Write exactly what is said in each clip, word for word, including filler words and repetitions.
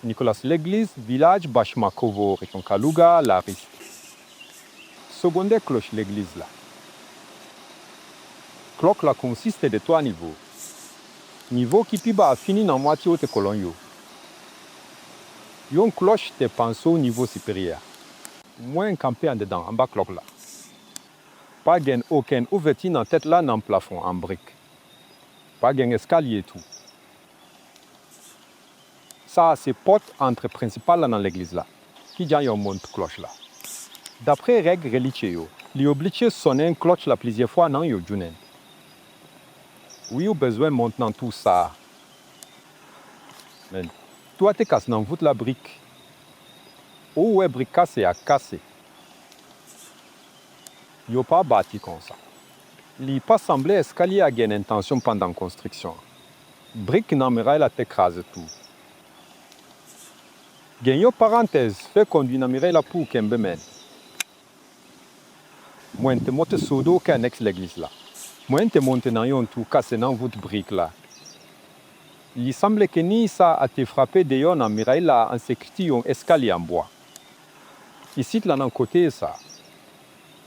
Nicolas Legliz, vilaj Bachmakovo, rejyon Kaluga, Larisi. Segondè klòch legliz la. Klòk la konsiste de twa nivo. Nivo ki pi ba a fini nan mwatye wote kolòn yo. Yon klòch te panse o nivo siperyè. Mwen kanpe andedan, anba klòk la. Pa gen okenn ouvèti nan tèt la nan plafon an brik. Pa gen eskalye tou. Sa a se pòt antre prensipal la nan legliz la, ki dja yon mont klòch la. Dapre règ relijye yo, li oblije sonnen klòch la plizyè fwa nan yon jounen. Wi, ou bezwen mont nan tou sa a. Men, tou a te kase nan vout la brik. Ou wè brik kase a kase. Yo pa bati konsa. Li pa sanble eskalye a gen entansyon pandan konstriksyon an. Brik nan miray la te kraze tou. Gen yon parantèz fè kondwi nan miray la pou kenbe men. Mwen te monte sou do kènèks legliz la. Mwen te monte nan yon tou kase nan vout brik la. Li sanble ke ni sa a te frape deyò nan miray la an sekirite yon eskalye an bwa. Isit la nan kote sa.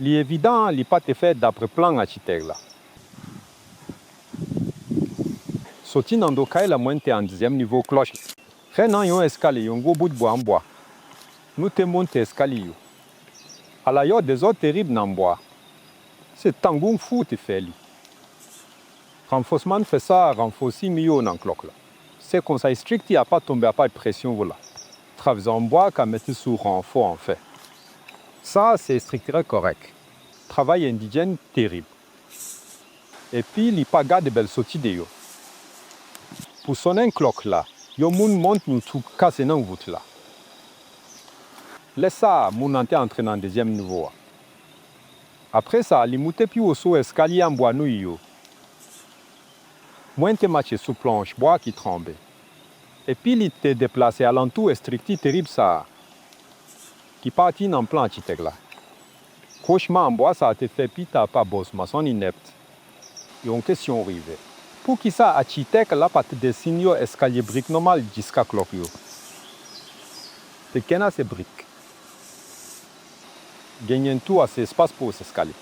Li evidan li pa te fè dapre plan achitèk la. Soti nan do kay la mwen te an dezyèm nivo klòch la. Fè nan yon eskalye yon gwo bout bwa an bwa. Nou te monte eskalye yo. Ala yon dezòd terib nan bwa. Se tangoun fou te fè li. Ranfòsman fè sa a ranfòsi mi yo nan klòk la. Se konsa estrikti a pa tonbe apa presyon vo la. Travèse an bwa ka mete sou ranfò an fè. Sa a se estrikti kòrèk. Travay endijèn terib. Epi li pa gade bèl soti deyò. Pou sonnen klòk la, yon moun mont yon tou kase nan vout la. Lè sa a, moun nan te antre nan dezyèm nivo a. Apre sa, li moute pi wo sou eskalye an bwa nou yo. Mwen te mache sou planch bwa ki tranbe. Epi li te deplase alantou estrikti terib sa a, ki pati nan plan achitèk la. Kochma an bwa sa a te fè pita pa bòs mason inèpt. Yon kesyon rive. Poukisa achitèk la pa t desine yon eskalye brik nòmal jiska klòk yo? Te gen ase brik. Genyen tou ase espas pou eskalye.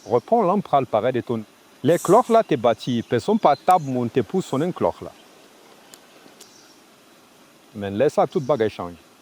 Repon lan pral parèt etonan. Lè klòk la te bati, pèsonn pa t ap monte pou sonnen klòk la. Men lè sa tout bagay chanje.